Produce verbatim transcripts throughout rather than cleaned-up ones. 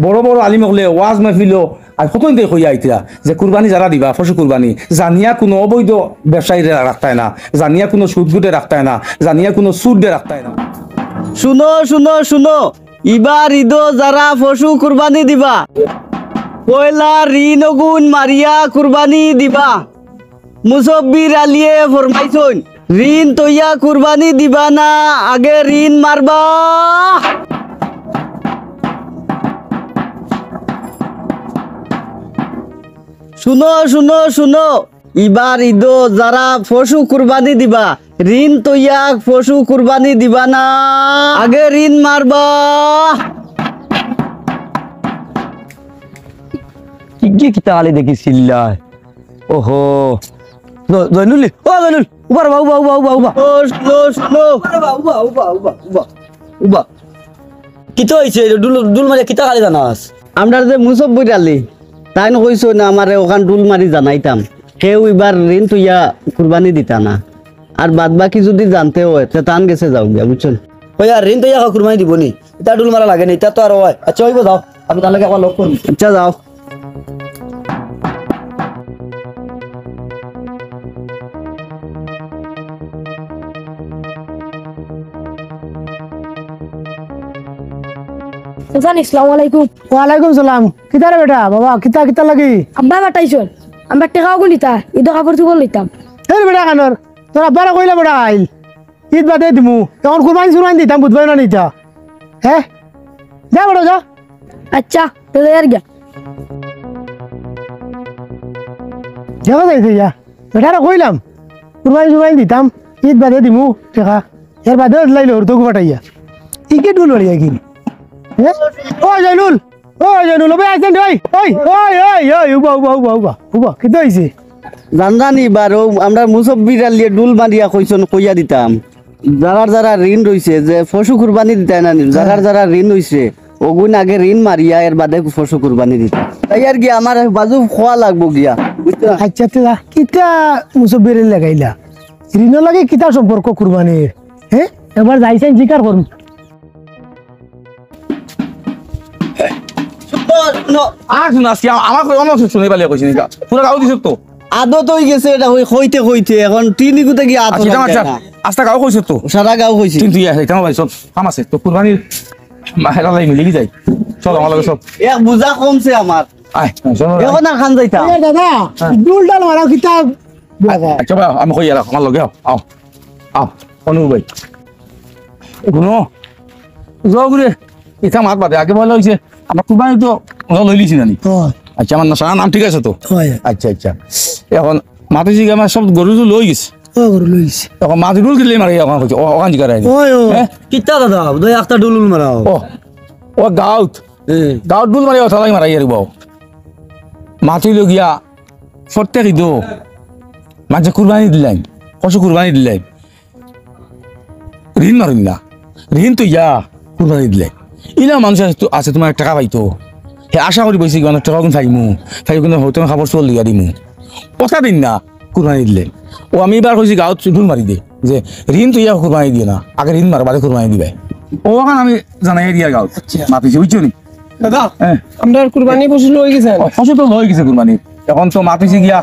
বড় বড় আলিম অকলে ওয়াজ মাহফিলো আর কতদিন থেকে কইয়া আইতরা যে কুরবানি যারা দিবা, পশু কুরবানি, জানিয়া কুনু অবৈধ ব্যবসায়ীরে রাখতায় না, জানিয়া কুনু সুদখুরে রাখতায় না, জানিয়া কুনু চুররে রাখতায় না। শুনো, শুনো, শুনো, ইবার ইদো যারা পশু কুরবানি দিবা, পয়লা ঋণ অগুন মারিয়া কুরবানি দিবা। মুসব্বির আলিয়ে ফরমাইছইন, ঋণ তইয়া কুরবানি দিবা না, আগে ঋণ মারবা। শুনো, শুনো, শুনো, ইবার ইদো যারা পশু কুরবানি দিবা, ঋণ তইয়া পশু কুরবানি দিবা না, আগে ঋণ মারবা। কি, কি, কিতা আলি দেখি চিল্লায়? ওহো। জ-, জয়নুল, ও জয়নুল, উবা রে বা, উবা, উবা, উবা, উবা। ও, স্লো, স্লো। উবা, উবা, উবা, উবা, উবা, উবা। কিতা অইছে? ডুল, ডুল মারিয়া কিতা খালি জানাস? আমরার যে মুসব্বির আলী, তাইন কইছইন আমারে অখান ডুল মারি জানাইতাম। কেউ ইবার ঋণ তইয়া কুরবানি দিতা না। আর বাদ বাকি যুদি জানতে অয়, তে তান গেছে যাও গিয়া, বুঝছইন? ওই আর ঋণ তইয়া কুরবানি দিবো নি? ইতা ডুল মারা লাগে না, ইতা তো আর অয়। আচ্ছা, অইবো, যাও। আমি তার লগে একবার লগ করি। আচ্ছা, যাও। চাচা, আসসালামু আলাইকুম। ওয়ালাইকুম সালাম। কিতা রে বেটা? বাবা, কিতা, কিতা লাগি? আব্বা পাঠাইছইন। আমরা টেকা অগু নিতা, ইদো কাপড় চোপড় লইতাম। এ বেটা কানোর, তোর আব্বারে কইলা বেটা আইল। ইদ বাদে দিমু। অখন কুরবানি সুরবানি দিতাম, বুধবারে না নিতা। হে? যা বেটা, যা। আচ্ছা, তে যাইয়ার গিয়া। দেখা যাইছে গিয়া। বেটারে কইলাম, কুরবানি সুরবানি দিতাম, ইদ বাদে দিমু টেকা। এর বাদে লাইলে হরতগু পাঠাইয়া। ইগে ডুল বাড়িয়া কি? হে? ও জয়নুল, ও জয়নুল, ওবে আইছেন রে, ওই, ওই, ওই, ওই, ওই, উবা, উবা, উবা, উবা, উবা, কিতা অইছে? জানরানি বারো, আমরা মুসব্বির আলিয়ে ডুল মারিয়া কইছইন, কইয়া দিতাম। যারার যারার ঋণ রইছে, যে পশু কুরবানি দিতায় না নি, যারার যারার ঋণ অইছে, অগুন আগে ঋণ মারিয়া এর বাদে পশু কুরবানি দিতায়। তাই আর কি, আমার বাজু খোয়া লাগবো গিয়া, বুঝছো? আচ্ছা, তে যা, কিতা মুসব্বিরে লাগাইলা? ঋণর লগে কিতা সম্পর্ক কুরবানির? হে? একবার যাইছইন জিকার করুন। শুনো, শুনো। আর শুনো, আজকে আ-, আমার কই, আমার শুনে পালিয়া কইছি নি কা? পুরা গাঁও দিছে তো। আদত অই গেছে এটা, অই কইতে কইতে অখন টিনি কুতে গিয়া আত আচ্ছা, লাগে আচ্ছা। না। আস্তা গাঁও কইছে তো। সারা গাঁও কইছে। কিন্তু ইয়া, এটা ভাই সব কাম আছে। তো কুরবানির মা-, হেলা লাই মিলি যাই। চল, আমার লগে চল। এক বুঝা কমছে আমার। আয়, চল, আয়। অখন আর খান যাইতাম। এ দাদা, হ্যাঁ। ডুল ডাল মারাও কিতা বাবা। আচ্ছা ভাই, আমি কই এরা, আমার লগে আও, আও, আও, অনু ভাই। এগুলো, যাও ঘুরে, ইটা মাত বাদে, আগে বলা অইছে, আমরা কুরবানি তো ওরা লইলিছি না নি? অয়। আচ্ছা, আমার না, সারা নাম ঠিক আছে তো? অয়। আচ্ছা, আচ্ছা। অখন মাতিছি কি আমার সব গরু তো লই গেছে। ও, গরু লই গেছে। অখন মাছ রুল দিলে মারে, অখন কইছে, ও, অখান জিকার আইনি। অয়, অয়। হ্যাঁ? কিতা দাদা, বোধহয় একটা ডুলুল মারাও। ও, ও গাউত। এ। গাউত ডুল মারে, ও থালাই মারাই আর বাও। মাছ লই গিয়া, প্রত্যেক ইদো, মাঝে কুরবানি দিলাইন, পশু কুরবানি দিলাইন। ঋণ মারইন না, ঋণ তো ইয়া কুরবানি দিলে। ইলা মানুষ আছে তো, আছে তোমার টেকা পাইতো, হে আশা করি বইছে কি, অনেক টেকা অগুন পাইমু, পাই কিন্তু হয়তো কাপড় চোপড় লইয়া দিমু, কথা দিন না কুরবানি দিলে। ও আমি এবার কইছি গাঁওত ডুল মারি দে, যে ঋণ তো ইয়া কুরবানি দিও না, আগে ঋণ মারো, বাদে কুরবানি দিবায়। ও অখন আমি জানাই দিয়া গাঁওত আচ্ছা। মাতিছি, বুঝছো নি? দাদা, হ্যাঁ। আমরার কুরবানি পশু লই গেছে। ও, পশু তো লই গেছে কুরবানি, অখন তো মাতিছি গিয়া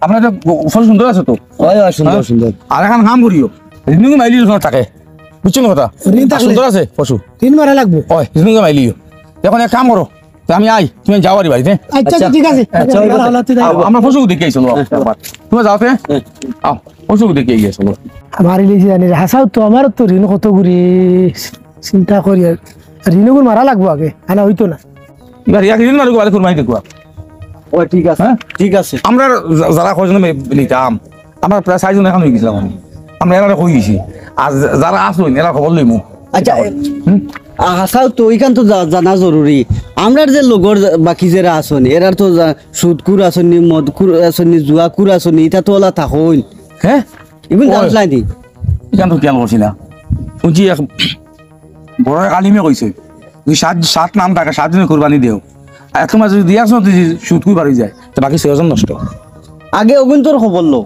আপনার তো গ-, ফসল সুন্দর আছে তো? অয়, অয়, সুন্দর, হ্যাঁ? সুন্দর। আর অখন কাম করিও, ঋণকে মাইলিও তোমার তাকে। বুঝছো না কথা? ঋণ আর থাকলে। সুন্দর আছে পশু। ঋণ মারা লাগবো। অয়, ঋণকে মাইলিও। অখন এক কাম করো, তে আমি আই, তুমি যাও আর বাড়িতে। আচ্ছা, আচ্ছা, আচ্ছা। ঠিক আছে। আচ্ছা, ভালো, ভালো, তুই যাও। আও, আমরা পশু দেখি আইসো, আও, একবার। তুমি যাও তে? হ্যাঁ। আও, পশু দেখি আইসো। আমার ইলিশে জানি রে, হাছাউ তো, আমারও তো ঋণ কত করি চিন্তা করি আর। ঋণগুলো মারা লাগবো আগে, আনা হইতো না। এবার এক ঋণ মারুক, বাদে কুরবানি দেখুয়া। ও, ঠিক আছে, হ্যাঁ? ঠিক আছে। আমরা যা-, যারা কয়জন মে-, নিতাম, আমরা প্রায় চারজন অখন অই গেছিলাম আমি। আমরা এরারে কই গেছি। আর যা-, যারা আসইন, এরা খবর লইমু। আচ্ছা, হুম? আ, হাছাউ তো, ইখান তো জা-, জানা জরুরি। আমরার যে লগর যা-, বাকি যেরা আসইন, এরার তো যা-, সুদখুর আসইন নি, মদখুর আসইন নি, জুয়াখুর আসইন নি, ইতা তো অলা থাকইন। হ্যাঁ? ইগুন ওই। জানছলায় নি? ইখান তো খেয়াল করছি না। হুনছি এক বড় এক আলিমে কইছে, যদি সাত, সাত নাম থাকে, সাত জনে কুরবানি দেও। আর এত মাস যদি দিয়া আসো, যদি সুদখুর বাড়ি যায়, তো বাকি ছয়জন নষ্ট। আগে অগুন তোর খবর লো।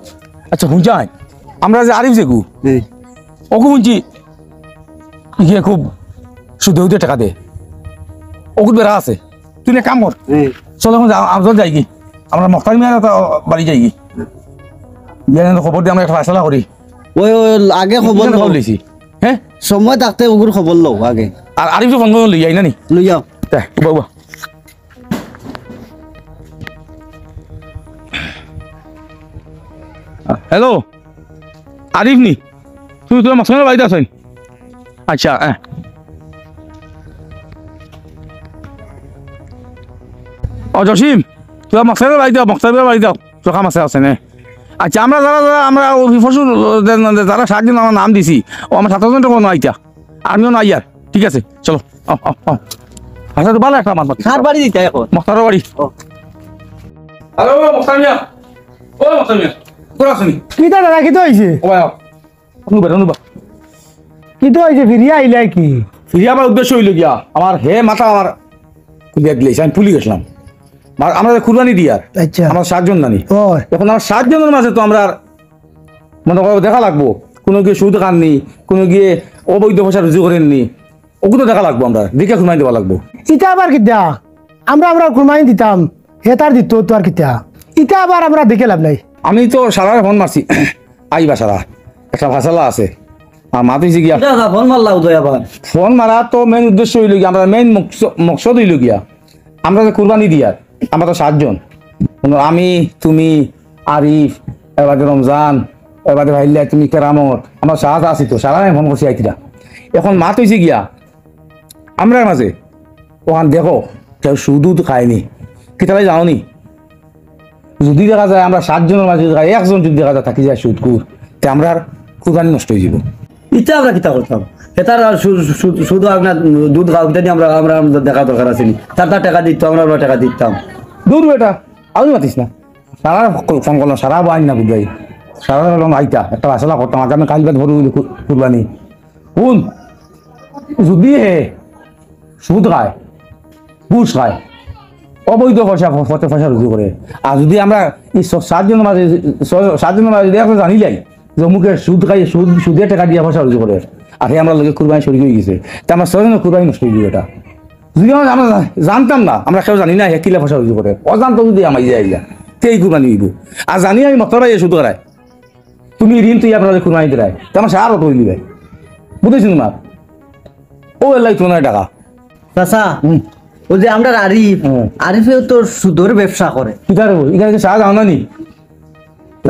আচ্ছা, হুনছাই, আমরা যে আরিফ যেগু, জি। অগু হুনছি, ইয়ে খুব সুদে সুদে টেকা দে। অগুত বেড়া আছে। তুই এক কাম কর। হুম। চল, এখন যা, আমরা যাই কি? আমরা মখতার মিয়ার একটা বাড়ি যাই কি? বিয়ানে খবর দি আমরা একটা ফয়সালা করি। ওই, ওই, আগে খবর বিয়ানে লও। খবর লইছি। হ্যাঁ? সময় থাকতে ওগুর খবর লও আগে। আর আরিফরে ফোন করে লই আই না নি? লই যাও। তে, উবা, উবা। হ্যালো, আরিফ নি? তুই তোর মাস্টারের বাড়িত আছইন? আচ্ছা, হ্যাঁ। ও জসিম, তুই মাস্টারের বাড়িত আও, মাস্টারের বাড়িত আও, তোর কাম আছে, আছে নে। আচ্ছা, আমরা যারা, যারা, আমরা ওই পরশু, যারা সাতজন আমরা নাম দিছি, ও আমার সাতজন তো কোনো আইতা, আমিও না আইয়ার, ঠিক আছে, চলো, আও, আও, আও। আচ্ছা, তো ভালো একটা মাত মাতি। কার বাড়ি দিতা এখন? মখতারর বাড়ি। ও। হ্যালো, মখতার মিয়া। ও মখতার মিয়া, তোরা শুনি। কিতা দাদা, কিতা অইছে? ও ভাই, আও। অনুবা, অনুবা। কিতা অইছে, ফিরিয়া আইলায় কি? ফিরিয়া আবার উদ্দেশ্য অইলো গিয়া, আমার হে মাথা আমার খুলিয়া দিলাইছে, আমি ভুলি গেছিলাম। আর আমরা যে কুরবানি দিয়ার, আচ্ছা। আমরা সাতজন নানি। ও। এখন আমার সাতজনের মাঝে তো আমরা মনে করো দেখা লাগবো, কোনো গিয়ে সুদ খাননি, কোনো গিয়ে অবৈধ পয়সা রুজি করেননি, ওগুলো দেখা লাগবো, আমরা দেখে কুরবানি দেওয়া লাগবো। ইটা আবার কিতা? আমরা, আমরা কুরবানি দিতাম, হে তার দিত তো আর কিতা? ইটা আবার আমরা দেখে লাভ নাই। আমি তো সারারে ফোন মারছি, আইবা সারা, একটা ফয়সালা আছে। আর মাত অইছে গিয়া। কিতা কথা, ফোন মারলা উদয় আবার? ফোন মারা তো মেইন উদ্দেশ্য অইলো গিয়া, আমরা মেইন মকস-, মকসদ অইলো গিয়া, আমরা যে কুরবানি দিয়ার, আমরা তো সাতজন। আমি, তুমি, আরিফ, এবাদে রমজান, এবাদে ভাইল্লা, তুমি কেরামত, আমরা সাত আছি তো, সারারে ফোন করছি আইতরা। এখন মাত অইছে গিয়া, আমরার মাঝে, ওখান দেখো, কেউ সুদ উদ খায়নি। কিতালাই জানো নি? যদি দেখা যায় আমরা সাতজনের মাঝে যদি একজন যদি দেখা যায় থাকি যায় সুদখুর, তে আমরার কুরবানি নষ্ট অইযিবো। ইটা আমরা কিতা করতাম? এটার আর সু-, সু-, সু-, শুধু আপনার দুধ খাওয়া, ইটা নিয়ে আমরা, আমরা, আমরা দেখা দরকার আছে নি? তার, তার টাকা দিত, আমরা, আমরা টাকা দিতাম। দূর বেটা, আমি মাতিস না। সারা ফোন করলাম, সারা বাইন না বুঝাই। সারা বললাম, "আইতা, একটা ফয়সালা করতাম, আগামী কাইল বাদ ভরু অইলো কু-, কুরবানি।" কোন? যদি হে সুদ খায়, ঘুষ খায়, অবৈধ পয়সা, পথে পয়সা রুজি করে। আর যদি আমরা এই স-, সাতজনের মাঝে, স-, সাতজনের মাঝে যদি একজন জানিলাই যে অমুকে সুদ খাই, সুদ, সুদে টাকা দিয়া পয়সা রুজি করে, আর হে আমরার লগে কুরবানি শরিক অইগেছে, তে আমরা ছয়জনের কুরবানি নষ্ট অইযিবো এটা। যদি আমরা, আমরা জা-, জানতাম না, আমরা কেউ জানি না হে কিলা পয়সা রুজি করে, অজান্ত যদি হামাই যায় ইলা, তে ই কুরবানি অইবো। আর জানি আমি মক্তর ভাই সুদ করায়, তুমি ঋণ তুই আপনারা কুরবানি দিলাই, তে আমার সারা রত অইলি ভাই। বুঝেছি তোমার? ও আল্লাহ তোমার টাকা। চাচা, হুম। ওই যে আমরার আরিফ, হুম। আরিফেও তো সুদর ব্যবসা করে। কিতার বই? ইখান থাকি সারা জানো না নি?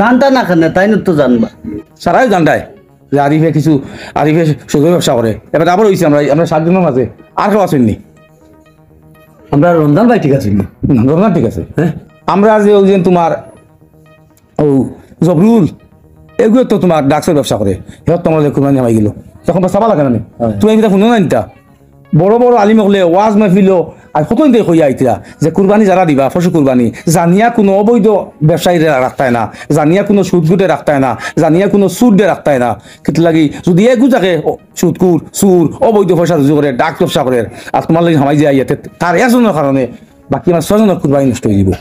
জানতা না কেনে, তাইন তো জানবা। সারাই জানতায় যে আরিফে কিছু, আরিফে সুদর ব্যবসা করে। এবার আবার অইছে আমরা, আমরা সাতজনের মাঝে আর কেউ আছইন নি? আমরা রমজান ভাই ঠিক আছে নি? হুম, রমজান ঠিক আছে। হ্যাঁ? আমরা যে ওই যে তোমার ও জবরুল, এগুলো তো তোমার drugs-র ব্যবসা করে, হে তো আমরা কুরবানি হামাই গেল, তখন তো চাবা লাগে না নি? হয়। তুমি এটা শুনো না এটা? বড় বড় আলিম অকলে ওয়াজ মাহফিলো আর কতদিন ধরি কইয়া আইতরা যে কুরবানি যারা দিবা, পশু কুরবানি, জানিয়া কোনো অবৈধ ব্যবসায়ীরে রাখতায় না, জানিয়া কোনো সুদখুরে রাখতায় না, জানিয়া কোনো চুররে রাখতায় না। কিতা লাগি? যদি এগু থাকে, ও, সুদখুর, চুর, অবৈধ পয়সা রুজি করে, drugs ব্যবসা করে, আর তোমার লাগি হামাই যে আইয়াতে, তার একজনের কারণে বাকি আমার ছয়জনের কুরবানি নষ্ট অইযিবো।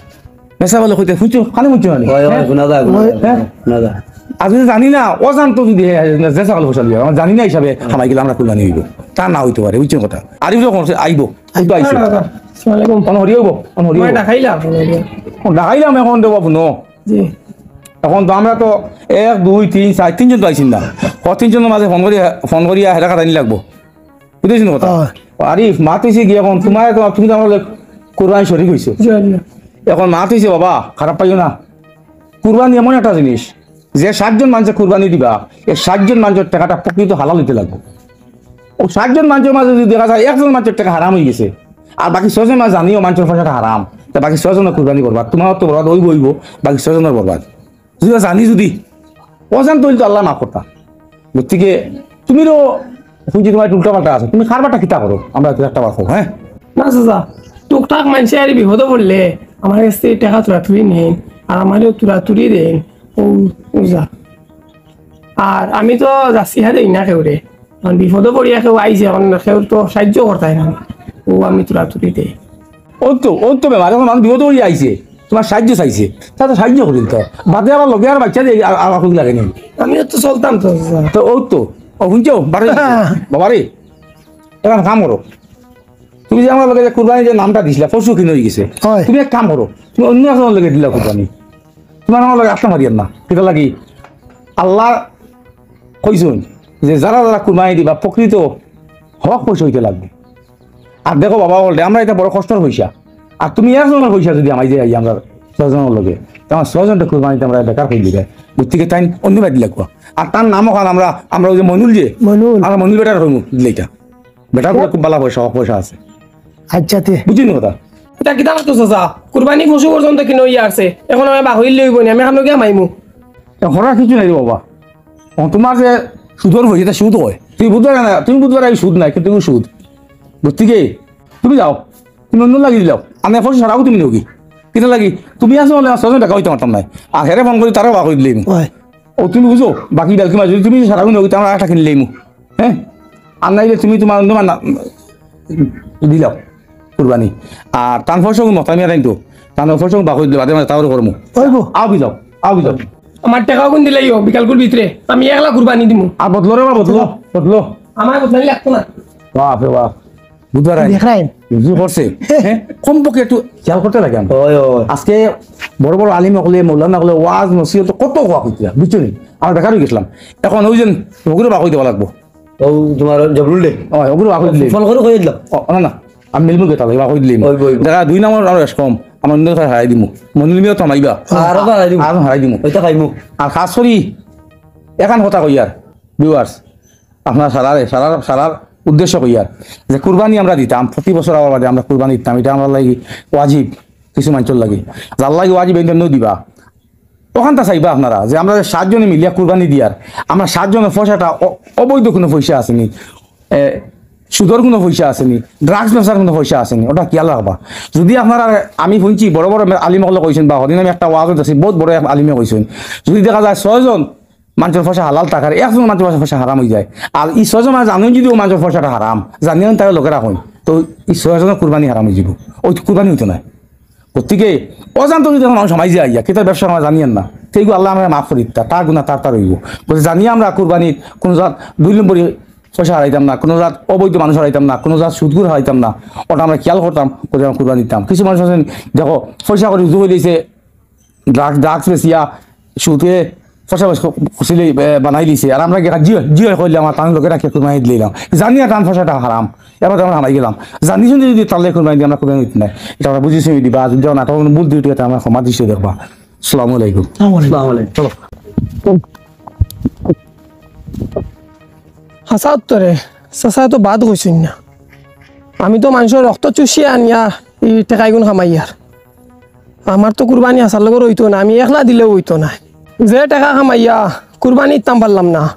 মেসা বলে কইতে, "হুনছো, কানে হুনছো না নি?" হয়, হয়, হ্যাঁ? শোনা যায়, শোনা যায়, হ্যাঁ? শোনা যায়। আর যদি জানি না, অজান্ত যদি হে, হে, যে ছাগল ফসল দিবা, আমার জানি না হিসাবে হামাই গেলে আমরা কুরবানি অইবো। তা না অইতে পারে, বুঝছো কথা? আরিফ যখন সে আইবো, কিন্তু আইছে। দাদা, আসসালামু আলাইকুম। অন হরি অইবো, অন হরি অইবো। ডাকাইলাম। অন ডাকাইলাম এখন দেবো আপনো। জি। এখন তো আমরা তো এক, দুই, তিন, চাইর, তিনজন তো আইছি না। ও তিনজনের মাঝে ফোন করিয়া, ফোন করিয়া হেরা কাটানি লাগবো। বুঝছো নি কথা? হ্যাঁ। আরিফ, মাত অইছে গিয়া এখন, তোমার তো, তুমি তো আমার লগে কুরবানি শরিক অইছো। জি, জি। এখন মাত অইছে বাবা, খারাপ পাইও না। কুরবানি এমন একটা জিনিস, যে সাতজন মানষে কুরবানি দিবা, এই সাতজন মানষর টেকাটা প্রকৃত হালাল অইতে লাগবো। ও সাতজন মানষর মাঝে যদি দেখা যায় একজন মানষর টেকা হারাম অইগেছে, আর বাকি ছয়জন মানষে জানিও মানষর পয়সাটা হারাম, তে বাকি ছয়জনের কুরবানি বরবাদ, তোমার তো বরবাদ অইবো অইবো, বাকি ছয়জনের বরবাদ। যদি জানি যদি, অজান্ত অইলে তো আল্লায় মাফ করতা। গতিকে তুমিও হুনছি তোমার একটু উল্টা পাল্টা আছে, তুমি কারবারটা কিতা করো? আমরা একটু একটা বার করো, হ্যাঁ? না চাচা, টুকটাক মানষে আর বিপদো পড়লে আমার গেছ থাকি টেকা তুরাতুরি নেইন, আর আমারেও তুরাতুরি দেইন, ও, ও যা। আর আমি তো যাচ্ছি হ্যাঁ দেই না কেউরে, এখন বিপদো পড়িয়া কেউ আইছে, এখন কেউর তো সাহায্য করতায় না, ও আমি তুরাতুরি দেই। ও তো, ও তো বেমার, এখন মানুষ বিপদো পড়িয়া আইছে, তোমার সাহায্য চাইছে, তা তো সাহায্য করি দিতে। বাদে আবার লগে আর বাচ্চা দিয়ে আর, আর খুব লাগে নি। আমিও তো চলতাম তো, চাচা। তো ও তো, ও হুনছো, বারে বাবা রে, এখন কাম করো। তুমি যে আমার লগে যে কুরবানি যে নামটা দিছিলা, পশু কিনা অই গেছে। হয়। তুমি এক কাম করো, তুমি অন্য একজনর লগে দিলাও কুরবানি। তুমার আমার লগে আটকা মারিয়ার না। কিতার লাগি? আল্লায় কইছইন যে যারা যারা কুরবানি দিবা, প্রকৃত হক পশু অইতে লাগবো। আর দেখো বাবা, বলতে আমরা ইটা বড় কষ্টর পয়সা, আর তুমি একজনর পয়সা যদি হামাই যাই আমরা ছয়জনর লগে, তে আমার ছয়জনরে কুরবানিতে আমরা বেকার করি দিবে। বুঝতে কি তাইন অন্য বাদ লাগবো। আর তার নাম অখান আমরা, আমরা অউ যে মইনুল যে, মইনুল। আমরা মইনুল বেটার কইমু দিলে ইটা। বেটার উপরে খুব ভালা পয়সা, হক পয়সা আছে। আচ্ছা, তে। বুঝছইন নি কথা? ইটা কিতা করতো চাচা? কুরবানি পশু পর্যন্ত কিনা অইয়া আছে। অখন আমি বাকইল লইব নি, আমি অখানো গিয়া হামাইমু। অখন আর কিছু নাই রে বাবা। অখন তুমার যে সুদর পয়সা, ইটা সুদ অয়। তুমি বুঝবায় না, তুমি বুঝবায় না, এই সুদ নায়, কিন্তু সুদ। বুঝতে কি? তুমি যাও, তুমি অন্য লাগি দিলাও। আমি এখন সারাও তুমি নেওগি। কিতার লাগি? তুমি আছো বলে আমার ছয়জন টেকা অইতে পারতাম নায়। আর হেরে ফোন করি, তারাও বাকই দিলাইমু। অয়। ও তুমি বুঝো, বাকি বেলকি মাছ যদি তুমি সারাও নেওগি, তে আমরা একটা কিনলাইমু। হ্যাঁ? আর নাইলে তুমি তুমার অন্য না, দিলাও কুরবানি। আর তান পয়সাগু মতামিয়া তাইন তো, তান পয়সাগু বাকই দিলে বাদে মাঝে তাও করমু। অইবো। আও কি যাও, আও কি যাও। আমার টেকা অগুন দিলাইও বিকালকুর ভিতরে, আমি একলা কুরবানি দিমু। আর বদলো রে বা, বদলো, বদলো। আমার বদলানি লাগতো না। বাপ রে বাপ, বুঝবার আইন। দেখরাইন। বুঝু করছে। হ্যাঁ, কমপক্ষে একটু খেয়াল করতে লাগে আমরা। অয়, অয়। আজকে বড় বড় আলিম অকলে, মৌলানা অকলে, ওয়াজ নসিহত কত ওয়াজ অইতরা, বুঝছো নি? আমরা বেকার অই গেছিলাম। অখন অউ যে অগুরে বাকই দেওয়া লাগবো। অউ তুমার জবরুল দে। অয়, অগুরে বাকই দিলে। ফোন করি কই দিলাম। ও, না, না। আমি মিলমু গেতা লাগি, বাকই দিলে। অইবো, অইবো। দেখা দুই নম্বর আর বেশ কম। আমার অন্য কথা হারাই দিমু। মইনুল মিয়াও তো হামাইবা। আরো তো হারাই দিমু। আরো হারাই দিমু। অইটা খাইমু। আর খাস করি এখান কথা কইয়ার, viewers, আপনার সারারে, সারার, সারার উদ্দেশ্য কইয়ার যে কুরবানি আমরা দিতাম, প্রতি বছর আওয়ার বাদে আমরা কুরবানি দিতাম, ইটা আমরার লাগি ওয়াজিব, কিছু মানষর লাগি। যার লাগি ওয়াজিব, এইন দিবা। অখানতা চাইবা আপনারা যে আমরা যে সাতজনে মিলিয়া কুরবানি দিয়ার, আমরা সাতজনর পয়সাটা অ-, অবৈধ কুনু পয়সা আছে নি, এ, সুদর কুনু পয়সা আছে নি, drugs ব্যবসার কুনু পয়সা আছে নি, অটা খেয়াল রাখবা। যদি আপনারা, আমি হুনছি বড় বড় আলিম অকলে কইছইন, বা হদিন আমি একটা ওয়াজো দেখছি, বউত বড় এক আলিমে কইছইন, যদি দেখা যায় ছয়জন মানষর পয়সা হালাল থাকার, একজন মানষর পয়সা হারাম অইযায়, আর ই ছয়জন মানুষ জানইন যদি অউ মানষর পয়সাটা হারাম, জানিয়া তারা লগে রাখইন, তে ই ছয়জনর কুরবানি হারাম অইযিবো, অউ কুরবানি অইতো নায়। গতিকে অজান্ত যদি অখন মানুষ হামাই যায় আইয়া, কিতার ব্যবসা আমরা জানিয়ার না, তে ইগু আল্লায় আমরারে মাফ করি দিতা, তার গুনা তার তার অইবো। গতিকে জানিয়া আমরা কুরবানিত কুনু জাত দুই নম্বরি পয়সা হারাইতাম না, কুনু জাত অবৈধ মানুষ হারাইতাম না, কুনু জাত সুদখুর হারাইতাম না, অটা আমরা খেয়াল করতাম, গতিকে আমরা কুরবানি দিতাম। কিছু মানুষ আছইন, দেখো, পয়সা করি উজু অইলিছে, drugs, drugs বেচিয়া সুদে পয়সা বেশ ক-, কষিলে, এ, বানাই দিছে। আর আমরা গিয়া জি অয়, জি অয় কইলে আমরা তান লগে রাখিয়া কুরবানি দিলাম। জানিয়া তান পয়সাটা হারাম। এবার আমরা হামাই গেলাম। জানি শুনি যদি তার লগে কুরবানি দিই, আমরা কুরবানি দিতাম নায়। ইটা আমরা বুঝি শুনি দিবা। আর যদি নাটক ভুল ত্রুটি অয়, তে আমরা ক্ষমার দৃষ্টিতে দেখবা। আসসালামু আলাইকুম। আসসালামু আলাইকুম। আসসালামু আলাইকুম। চলো। হাছা উত্তরে, চাচায় তো বাদ কইছইন না। আমি তো মানষর রক্ত চুষিয়া আনিয়া ই টেকাইগুন কামাইয়ার। আমার তো কুরবানি হাছার লগে অইতো না, আমি একলা দিলেও অইতো নায়। যে টেকা কামাইয়া কুরবানি দিতাম পারলাম না,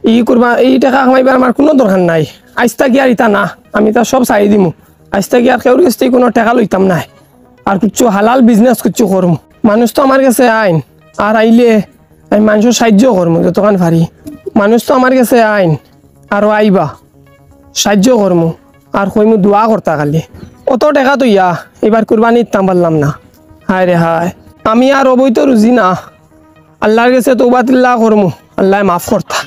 ই কুরবা-, ই টেকা কামাইবার আমার কুনু দরকার নাই। আইজ থাকি আর ইতা না, আমি ইতা সব ছাড়ি দিমু। আইজ থাকি আর কেউর গেছ থাকি কুনু টেকা লইতাম নায়। আর কিচ্ছু হালাল business কিচ্ছু করমু। মানুষ তো আমার গেছে আইন, আর আইলে আমি মানষর সাইয্য করমু যতখান পারি। মানুষ তো আমার গেছে আইন, আরো আইবা, সাইয্য করমু, আর কইমু দোয়া করতা খালি। অত টেকা থইয়া ইবার কুরবানি দিতাম পারলাম না। হায় রে হায়, আমি আর অবৈধ রুজি না, আল্লার গেছে তওবা তিল্লা করমু, আল্লায় মাফ করতা।